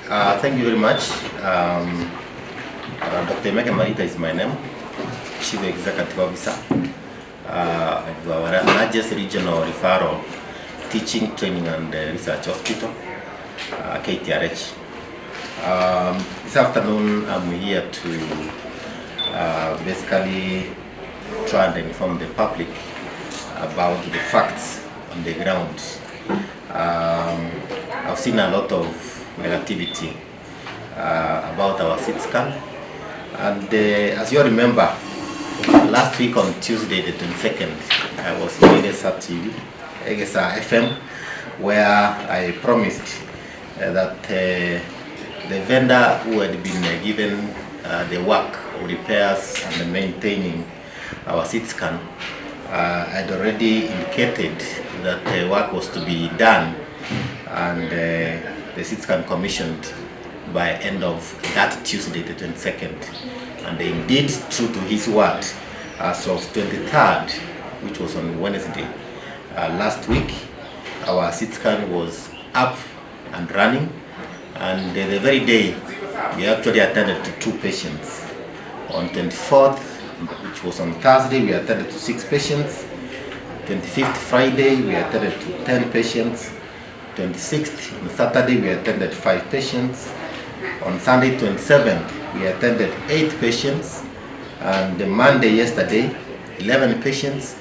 Uh, thank you very much. Um, uh, Dr. Emeka Marita is my name, Chief Executive Officer uh, of our largest regional referral teaching, training and uh, research hospital, uh, KTRH. Um, this afternoon I'm here to uh, basically try and inform the public about the facts on the ground. Um, I've seen a lot of negativity uh, about our CT scan and uh, as you remember last week on Tuesday the 22nd I was in Egesa TV, Egesa FM where I promised uh, that uh, the vendor who had been uh, given uh, the work of repairs and maintaining our CT scan uh, had already indicated that the work was to be done and uh, the CT scan commissioned by end of that Tuesday the 22nd and indeed true to his word as of 23rd which was on Wednesday uh, last week our CT scan was up and running and the very day we actually attended to two patients on 24th which was on Thursday we attended to six patients 25th Friday we attended to 10 patients 26th on Saturday we attended 5 patients on Sunday 27th we attended 8 patients and the Monday yesterday 11 patients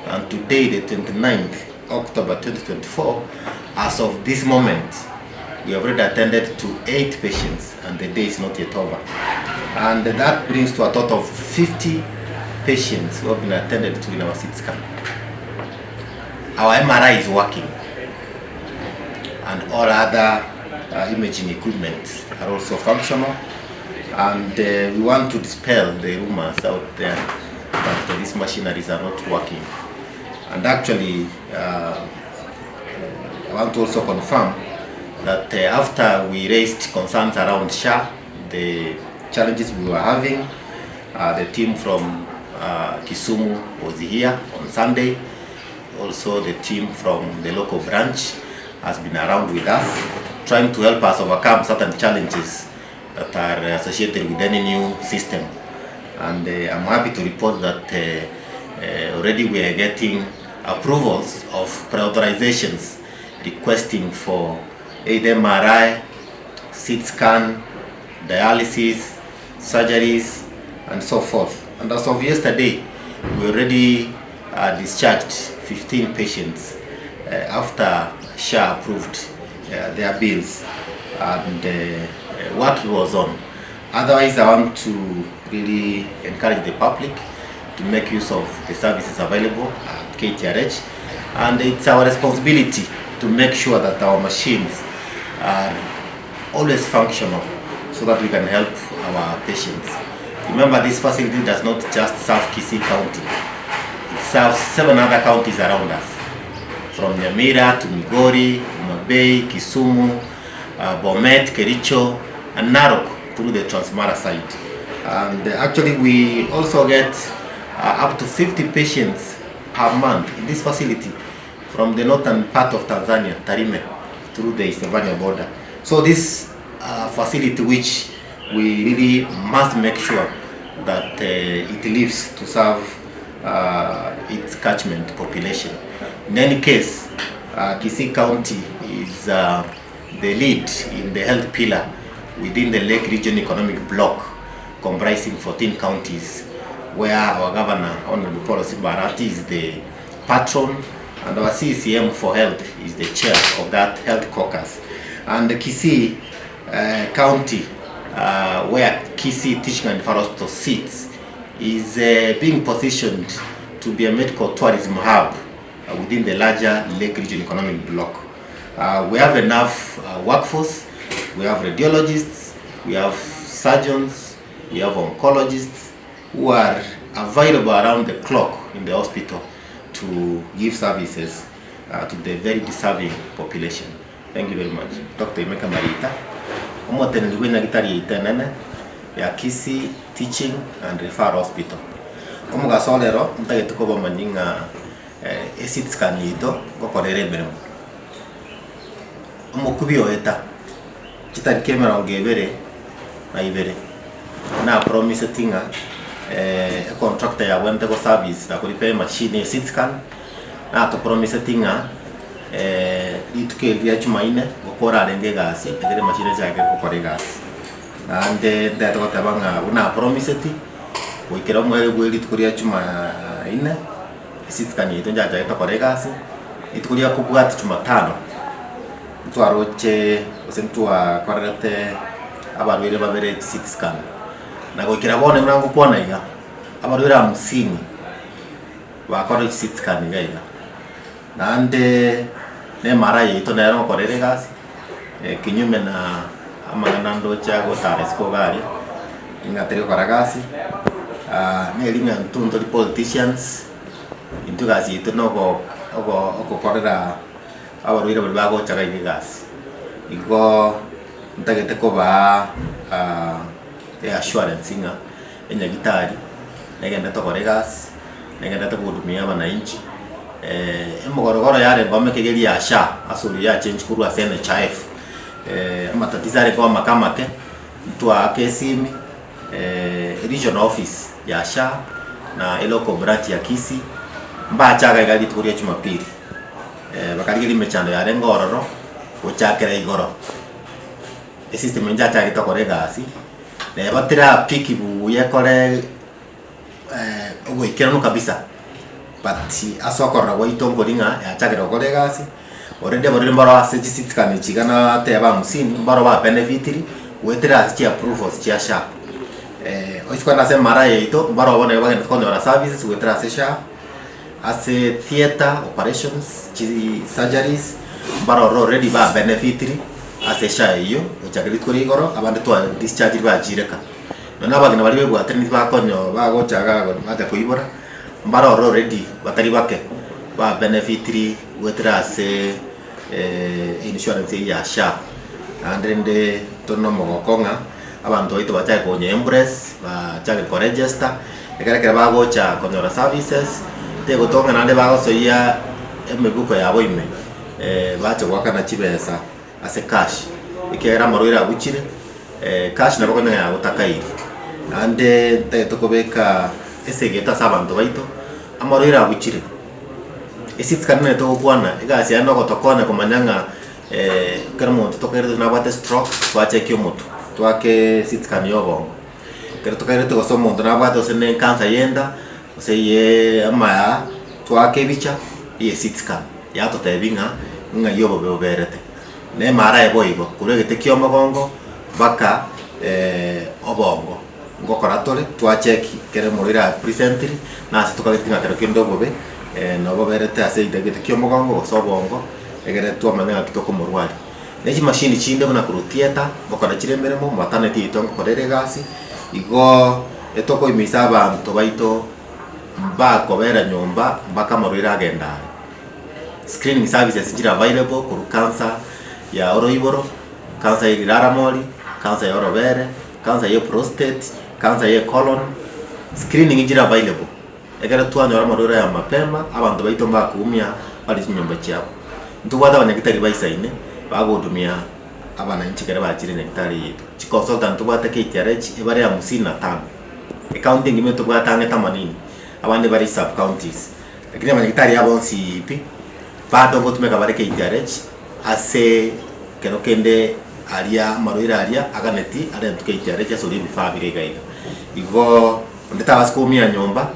and today the 29th October 2024 as of this moment we have already attended to 8 patients and the day is not yet over and that brings to a total of 50 patients who have been attended to in our CT scan. Our MRI is working and all other uh, imaging equipment are also functional and uh, we want to dispel the rumors out there that uh, these machineries are not working and actually uh, I want to also confirm that uh, after we raised concerns around SHA, the challenges we were having, uh, the team from uh, Kisumu was here on Sunday. Also, the team from the local branch has been around with us, trying to help us overcome certain challenges that are associated with any new system. And uh, I'm happy to report that uh, uh, already we are getting approvals of pre-authorizations requesting for either MRI, CT scan, dialysis, surgeries, and so forth. And as of yesterday, we already uh, discharged 15 patients uh, after SHA approved uh, their bills and uh, uh, work was on. Otherwise, I want to really encourage the public to make use of the services available at KTRH and it's our responsibility to make sure that our machines are always functional so that we can help our patients. Remember, this facility does not just serve Kisii County. It serves seven other counties around us, from Nyamira to Migori, Homa Bay, Kisumu, uh, Bomet, Kericho, and Narok through the Transmara side. And uh, actually, we also get uh, up to 50 patients per month in this facility from the northern part of Tanzania, Tarime, through the Isebania border. So this uh, facility, which we really must make sure that uh, it lives to serve uh, its catchment population. In any case, uh, Kisii County is uh, the lead in the health pillar within the Lake Region Economic Bloc comprising 14 counties where our governor, Honorable Paul Simba Arati, is the patron and our CCM for health is the chair of that health caucus. And the Kisii uh, County, uh, where Kisii Teaching and Referral Hospital sits, is uh, being positioned to be a medical tourism hub uh, within the larger Lake Region Economic Bloc. Uh, we have enough uh, workforce, we have radiologists, we have surgeons, we have oncologists who are available around the clock in the hospital to give services to the very deserving population. Thank you very much. Doctor Emeka Marita, omoteneneri bw'enyagitari yaito enene ya Kisii Teaching and Referral Hospital. Omogaso o rero ntagete kobamanyia ng'a e-CT scan yaito ngokora ere emeremo. Omokubi oeta chitariki emerongo ebere na ibere napromiseti ng'a econtractor yabwenerete goservice na koripera emachine ye CT scan, natopromiseti ng'a rituko eri ria jumaine ngokora arenge egasi ekero emachine echakire gokora egasi. Naende ntagete goteba ng'a buna apromiseti goikera omoerio bwe rituko ria jumaine, CT scan yaito nchachagete gokora egasi, rituko ria kobwatia jumatano. Ntwaroche gose ntwakorerete abarwaire babere CT scan, na goikera bono buna ngokwana iga, abarwaire hamsini bakorire CT scan iga iga. Naende na MRI yaito nero ngokora ere egasi, kinyume na amang'ana ndoche agotara isiko iga aria, ng'a teri gokora gasi, neri ng'a intwe ntori politicians, intwe egasi yaito na ogo ogo ogokorera. Abarwaire baria bagocha iga iga egasi, igo ntagete kobaa eassurance ng'a enyagitari negenderete gokora egasi, negenderete kohudumia abananchi, emogorogoro yarenge omeke iga eria ya SHA ase oria yachengi korwa ase NHIF, amatatizo arenge amake amake, ntwaaka esimi regional office ya SHA na elocal branch ya Kisii, mbache iga iga rituko ria jumapili. Bakarigeria emechando yarenge ororo gochakera igoro, esystem enche yachagete gokora egasi, neba terapick buya ekore oboikeranu kabisa, but ase okorora gwaito nkori ng'a yachakire gokora egasi, already abarwaire mbaro ase chisystem echi iga nateba hamsini, mbaro ba benefitiri goetera ase chi approvals chia SHA. Oise kogenda ase MRI yaito, mbaro bono iga bagenderete konyora services goetera ase SHA. Ase theatre operations, chi surgeries, mbarore already ba benefitiri ase SHA eyio, gochaka rituko ria igoro, abande twa dischargiri bachire ka. Nonya abageni baria bebwataneti bakonyo bagocha iga bacha koibora, mbarore already batari bake, ba benefitiri goetera ase insurance eyio ya SHA. Naende rende tore na omogoko ng'a abanto baito bachake konya embrace, bachake koregister. Ekero ekero bagocha konyora services, tegotonga naende bagosoyia emebuko yabo ime, bache goakana chibesa ase cash, ekiagera amarwaire abuchire, cash nabo okonyora yagotakairi. Naende ntagete kobeka esegete ase abanto baito, amarwaire abuchire, esitsikani nere togokwana, egasi yaye nogotokonya komanya ng'a ekero omonto tokairete nabwate stroke, twachekia omotwe, twake CT scan ya obongo. Ekero tokairete gose omonto nabwate gose ne ekansa ya enda, gose ye amaya, twaka ebicha, eye CT scan, yatotebia ng'a ng'ai obobe boberete. Na MRI boigo, korwa egete kia omogongo mpaka obongo, ngokora tore twacheki ekero omorwaire a presentiri, na ase tokagereti ng'a kero kende obobe nabo boberete ase either egete kia omogongo gose obongo, egere twamanya ng'aki tokomorwaria. Ne chimashini chinde buna korwa theatre, ngokora chire emeremo, maternity yaito ngokora ere egasi, igo etokoimisa abanto baito mbakobera nyomba mpaka amarwaire agende are. Screening services nchire available korwa cancer ya oroiboro, cancer ya rilaramori, cancer ya orobere, cancer ya eprostate, cancer ya ecolon, screening nchire available. Ekero twanyora amarwaire aya mapema, abanto baito mbakoumia bare chinyomba chiabo. Ntobwate abanyagitari baisaine, bagohudumia abananchi ekero bachire nyagitari yaito. Chiconsultant ntobwate KTRH ebare hamsini na tano, ecounty engima etobwate ang'e themanini, abande bare sub counties. Lakini abanyagitari aba bonsi pi, bado ngotumeka bare KTRH ase kero kende aria amarwaire aria aganeti arentwe KTRH ase oria ebifaa bire iga iga. Igo. Onde tabasa koumia nyomba,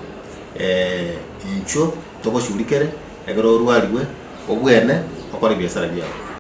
inchuo togoshughulikere, ekero orwarigwe, obwene, okore ebiasara biao.